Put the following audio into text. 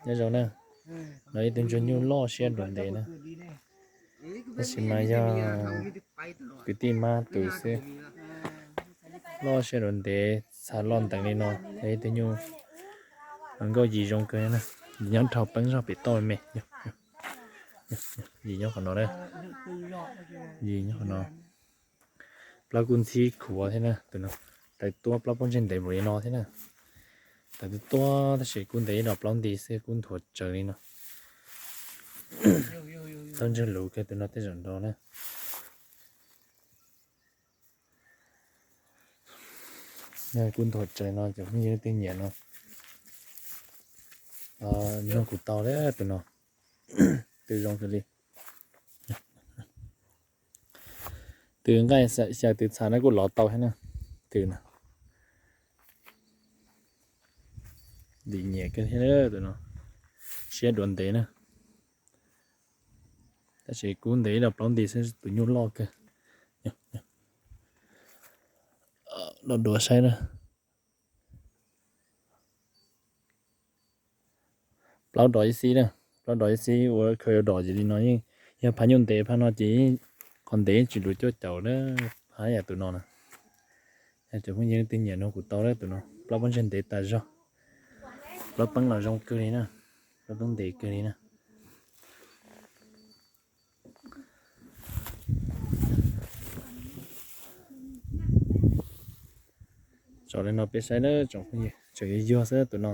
Nyob zoo na, no ib tug ntsuag nyuj loj siab dua ntev na. Tab sis mas yog kwv tij mab tus xwb. Loj siab dua ntev, txha loj nteev li no, yog ib tug nyuj nkauj yim zoo kawg na. Yim nyob dhau peeb zog pem toj me, yim nyob qhov no na. Yim nyob qhov no. Plaub kuj ntxhib khuav thiab na tus no. Tawv tuab, plaub pob ntseg ntev npaum li no thiab na. Tawv tuab tab sis kub ntev ib los plaub nti xwb, kub nthuav tsawv li no. Taub ntseg luv kawg tus no tej zaum nrov na. Kub nthuav tsawv no cov phooj ywg leej twg nyiam no, nug kuv tau lawm tus no. Tw zoo kawg li. Tw nqaij xyaw tw txha no kuj lov tau thiab na. Tw no dim nyiam kawg thiab tus no, siab dua ntev na. Tab sis kub ntev ib los plaub nti xwb, tus nyuj loj kawg. Los dua saib na. Plaub dos ib xib na, plaub dos ib xib ua khaws dos ces li no yeej yog phaj nyuj ntev phaj no ces qhov ntev tsis dua cuaj caum na. Phaj yam tus no na. Cov phooj ywg leej twg nyiam nug kuv tau lawm tus no, plaub pob ntseg ntev tas zog. Plaub peeb los zoo kawg li na, plaub peeb ntev kawg li na. Tso li no peb saib na tsoom phooj ywg, tseem yuag yuag xwb tus no.